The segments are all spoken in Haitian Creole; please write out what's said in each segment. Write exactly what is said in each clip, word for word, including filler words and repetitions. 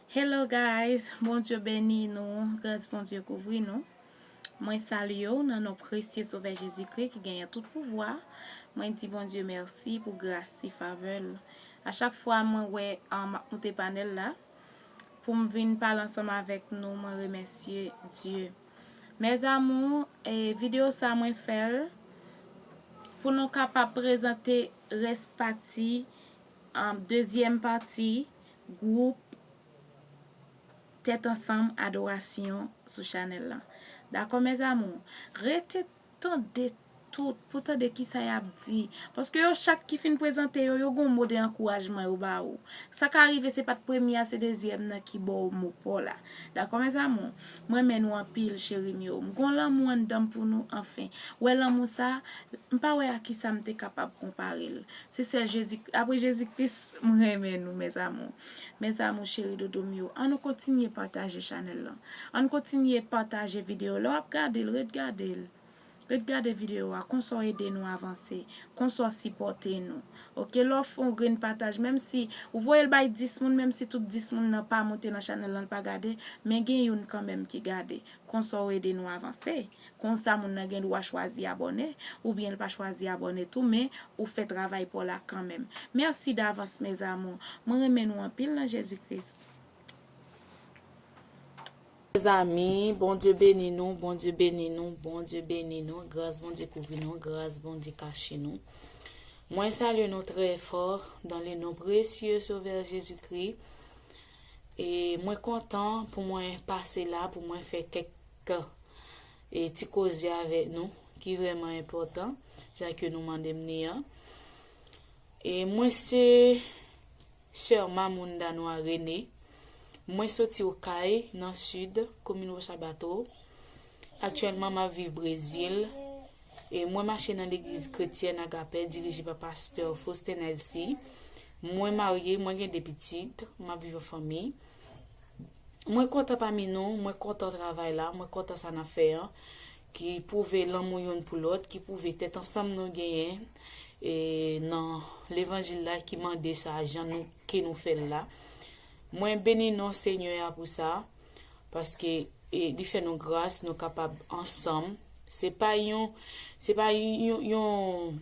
Hello guys, Bondye beni nou, gras Bondye kouvri nou. Mwen salye w nan non presye Sovè Jezikri ki genyen tout pouvwa. Mwen di Bondye mèsi pou gras e favè l. A chak fwa mwen wè, um, m ap moute panèl la, pou m vin pale ansanm avèk nou, mwen remèsye Dye. Mes amours, e videyo sa mwen fè l pou nou kapab prezante rès pati, um, dezyèm pati gwoup Tèt Ansanm Adorasyon sou chanèl lan. Dakò, mes amours? Rete tande tout pou tande kisa y ap di. Paske yo chak ki fin prezante yo, yo gon mo de ankourajman yo ba ou. Sa ka rive se pa t premye a, se dezyèm nan ki ba w mo pa w la. Dakò, mes amours? Mwen renmen nou anpil, cheri m yo. M gon lanmou anndan m pou nou, anfen. Wè lanmou sa, m pa wè a kisa m te kapab konpare l. Se sèl Jezi, apre Jezi Kris, m renmen nou, mes amours. Mes amours, cheri dodo m yo, ann nou kontinye pataje chanèl lan. Ann kontinye pataje videyo. Lè w ap gade l, ret gade l. Ret gade videyo a, konsa w ede nou avanse, konsa w sipòte nou. Oke, lè w fè yon grenn pataj, menm si ou voye l bay dis moun, menm si tout dis moun nan pa monte nan chanèl lan, l pa gade, men gen youn kanmenm ki gade. Konsa w ede nou avanse. Konsa moun nan gen dwa chwazi abòne, oubyen l pa chwazi abòne tou, men ou fè travay pa w la kanmenm. Mèsi davans, mes amours. Mwen renmen nou anpil nan Jezi Kris. Mezanmi, Bondye beni nou, Bondye beni nou, Bondye beni nou, gras Bondye kouvri nou, gras Bondye kache nou. Mwen salye nou trè fò dans le nom précieux Sauveur Jésus-Christ. E mwen kontan pou mwen pase la, pou mwen fè kèk, e, ti koze avèk nou, ki vrèman enpòtan, jan ke nou mande m ni an. E mwen se Sè Mamounda Noir René. Mwen soti Okay, nan Sid, komin Rochabato. Aktyèlman, m ap viv Brezil. E mwen mache nan legliz kretyèn Agape, dirije pa pastè Faustin Elcy. Mwen marye, mwen gen de pitit, m ap viv an fanmi. Mwen kontan pami nou, mwen kontan travay la, mwen kontan sa n ap fè an, ki pwouve lanmou youn pou lòt, ki pwouve tèt ansanm nou genyen, e, nan levanjil la ki mande sa jan nou, ke nou fè l la. Mwen beni non Senyè a pou sa, paske, e, li fè nou gras, nou kapab ansanm. Se pa yon, se pa yon, yon,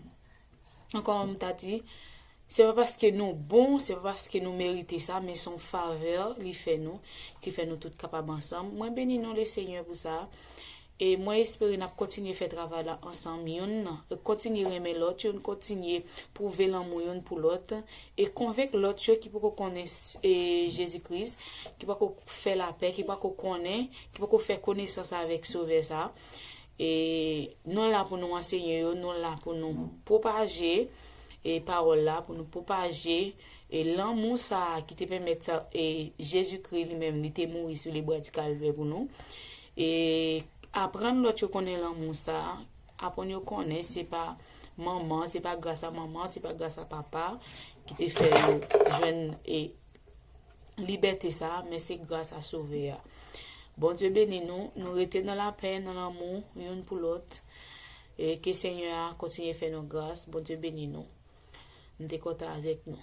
yon, kòman m ta di, se pa paske nou bon, se pa paske nou merite sa, men se yon favè li fè nou, ki fè nou tout kapab ansanm. Mwen beni non Lesenyè pou sa. E mwen espere n ap kontinye fè travay la ansanm, youn kontinye renmen lòt, youn kontinye pwouve lanmou youn pou lòt, e konvenk lòt yo ki poko konnen s-, e, Jezi Kris, ki poko fè lapè, ki poko konnen, ki poko fè konesans avèk Sovè sa. E nou la pou nou ansenye yo, nou la pou nou pwopaje, e, pawòl la, pou nou pwopaje, e, lanmou sa a ki te pèmèt, e, Jezikri li menm, li te mouri sou lebwa di Kalvè pou nou. E aprann lòt yo konnen lanmou sa a, aprann yo konnen se pa manman, se pa gras a manman, se pa gras a papa ki te fè yo jwenn, e, libète sa a, men se gras a Sovè a. Bondye beni nou, nou rete nan lapè, nan lanmou, youn pou lòt. E ke Senyè a kontinye fè nou gras. Bondye beni nou. M te kontan avèk nou.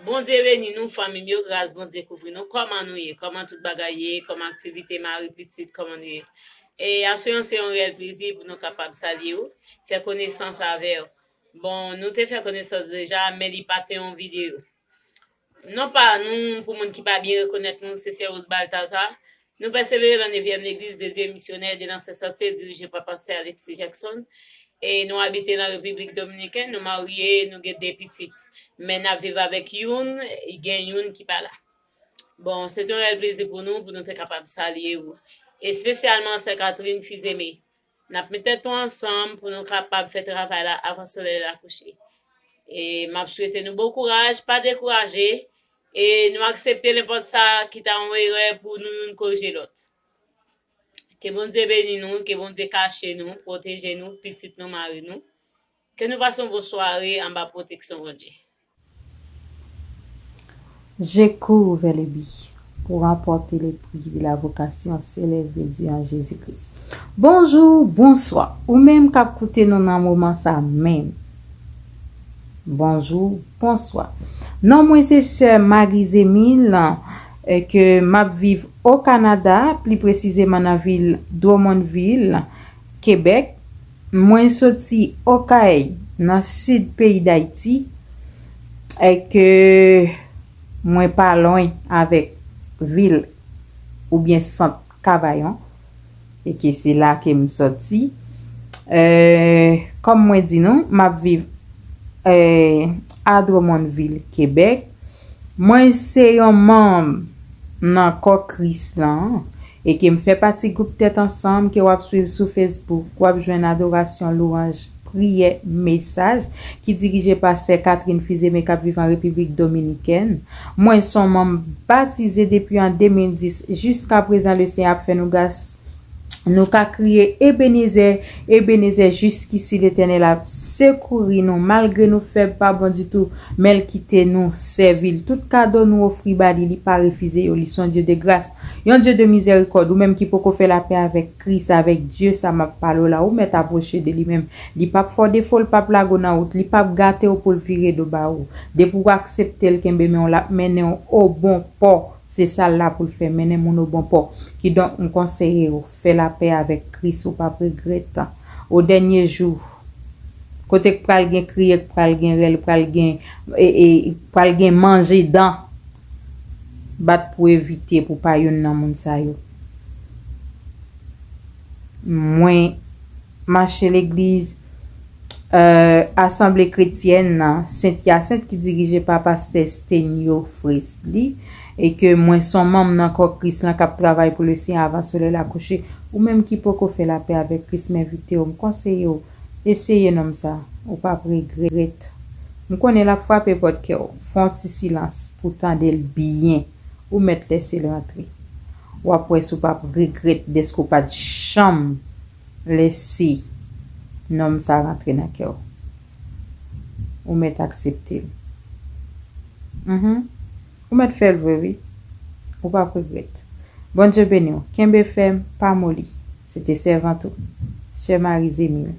Bondye beni nou, fanmi m yo, gras Bondye kouvri nou. Kòman nou ye? Kòman tout bagay ye? Kòman aktivite mari, pitit? Kòman nou ye? E aswè an se yon reyèl plezi pou nou kapab salye w, fè konesans avè w. Bon, nou te fè konesans deja, men li pa te yon videyo. Non pa nou, pou moun ki pa byen rekonèt nou, se Sè Rose Balthazar. Nou pèsevere nan nevyèm legliz de Dye misyonè de Lansè Sante, dirije pa pastè Alexis Jackson. E nou abite nan Repiblik Dominikèn, nou marye, nou gen de pitit. Men n ap viv avèk youn, gen youn ki pa la. Bon, se te yon rèl plezi pou nou, pou nou te kapab salye ou. Espesyalman Sè Catherine Fils-Aimé. N ap met tèt nou ansanm pou nou kapab fè travay la avan solèy la kouche. E m ap swete nou bon kouraj, pa dekouraje, e nou aksepte nenpòt sa ki ta yon erè pou nou youn korije lòt. Ke Bondye beni nou, ke Bondye kache nou, pwoteje nou, pitit nou, mari nou. Ke nou pase yon bon sware anba pwoteksyon Bondye. Je cours vers le but pour remporter le prix de la vocation céleste de Dieu en Jésus-Christ. Bonjou, bonswa. Ou menm k ap koute nou nan moman sa menm. Bonjou, bonswa. Non mwen se Sè Marie Zemil, e ke m ap viv o Kanada, pli presizeman nan vil Drummondville, Québec. Mwen soti Okay, nan sid peyi Dayiti, e ke mwen pa lwen avèk vil oubyen sant Kavayon, e ke se la ke m sòti. E, kòm mwen di nou, m ap viv, e, a Drummondville, Québec. Mwen se yon manm nan kò Kris lan, e ke m fè pati gwoup Tèt Ansanm ke w ap swiv sou Facebook, w ap jwenn adorasyon, lwanj, priyè, mesaj, ki dirije pa Sè Catherine Fils-Aimé k ap viv an Repiblik Dominikèn. Mwen se yon manm batize depi an de mil dis. Jiskaprezan, Lesenyè ap fè nou gras. Nou ka kriye, Ebenezè, Ebenezè, jiskisi Letènèl ap sekouri nou. Malgre nou fèb, pa bon ditou, men l kite nou sèvi l. Tout kado nou ofri ba li, li pa refize yo. Li se yon Dye de gras, yon Dye de mizèrikòd. Ou menm ki poko fè lapè avèk Kris, avèk Dye sa m ap pale w la, ou mèt apwoche de li menm. Li p ap fè w defo, li p ap lage w nan wout, li p ap gate w pou l vire do ba ou. Depi w aksepte l, kenbe men w, l ap mennen w o bon pò. Se sa l la pou l fè, mennen moun o bon pò. Kidonk, m konseye w, fè lapè avèk Kris, ou p ap regrèt. O dènye jou, kote k pral gen kriye, k pral gen rèl, pral gen, e, e, pral gen manje dan, bat pou evite pou pa youn nan moun sa yo. Mwen mache legliz, e, Asanble Kretyèn Sent Yasent ki dirije pa Pastè Stenio Fresly, e ke mwen se yon manm nan kò Kris lan k ap travay pou Lesenyè avan solèy la kouche. Ou menm ki poko fè lapè avèk Kris, m envite w, m konseye w, eseye nonm sa, ou p ap regrèt. M konnen l ap frape pòt kè w, fè yon ti silans pou w tande l byen. Ou mèt lèse l rantre. W ap wè si w p ap regrèt dèske w pa t janm lèse nonm sa rantre nan kè w. Ou mèt aksepte l. Mhm. Ou mèt fè l vre, wi. Ou p ap regrèt. Bondye beni w. Kenbe fèm, pa moli. Se te sèvant ou, Sè Marie Zemil.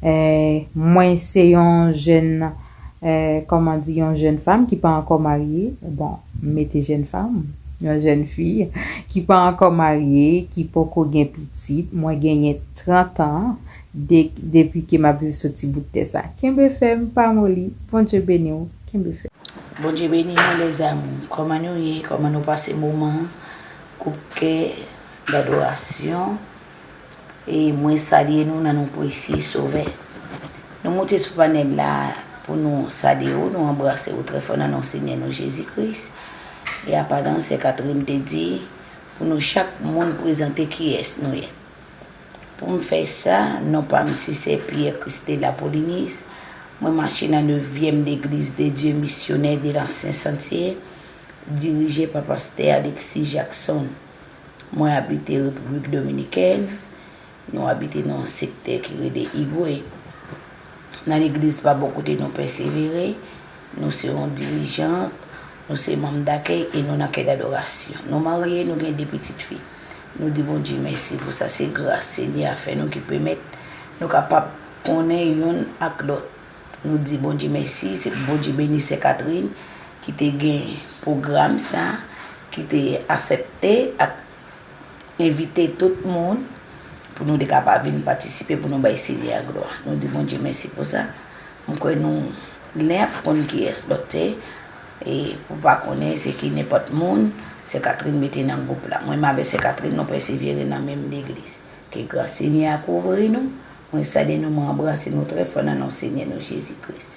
E, mwen se yon jèn, e, kòman di, yon jèn fanm ki pa ankò marye. Bon, m mete jèn fanm, yon jèn fi ki pa ankò marye, ki poko gen pitit. Mwen genyen trant an, de, depi ke m ap viv sou ti bout tè sa. Kenbe fèm, pa moli. Bondye beni w. Kenbe fèm. Bondye beni nou, les amours. Kòman nou ye? Kòman nou pase moman an? Koup kè, dadorasyon. E mwen salye nou nan non presye Sovè. Nou moute sou panèl la pou nou salye w, nou anbrase w trè fò nan non Senyè nou Jezi Kris. E apadan, Sè Catherine te di pou nou chak moun prezante kiyès nou ye. Pou m fè sa, non pa m se Sè Pierre Christella Polynice. Mwen mache nan nevyèm Legliz de Dye Misyonè de Lansyen Santye, dirije pa Pastè Alexis Jackson. Mwen abite Repiblik Dominikèn. Nou abite nan yon sektè ki rele Higüey. Nan legliz pa bò kote nou pèsevere, nou se yon dirijant, nou se manm dakèy e nou nan kè dadorasyon. Nou marye, nou gen de pitit fi. Nou di Bondye mèsi pou sa, se gras Senyè a fè nou ki pèmèt nou kapab konnen youn ak lòt. Nou di Bondye mèsi, se Bondye beni Sè Catherine ki te gen pwogram sa, ki te aksepte ak envite tout moun pou nou te kapab vin patisipe pou nou bay Senyè a glwa. Nou di Bondye mèsi pou sa. M kwè nou len ap konn kiyès lòt te. E pou pa konnen, se ki nenpòt moun Sè Catherine mete nan gwoup la. Mwen m avè Sè Catherine, nou pèsevere nan menm legliz. Ke gras Senyè a kouvri nou. Mwen salye nou, mwen anbrase nou trè fò nan non Senyè nou Jezi Kris.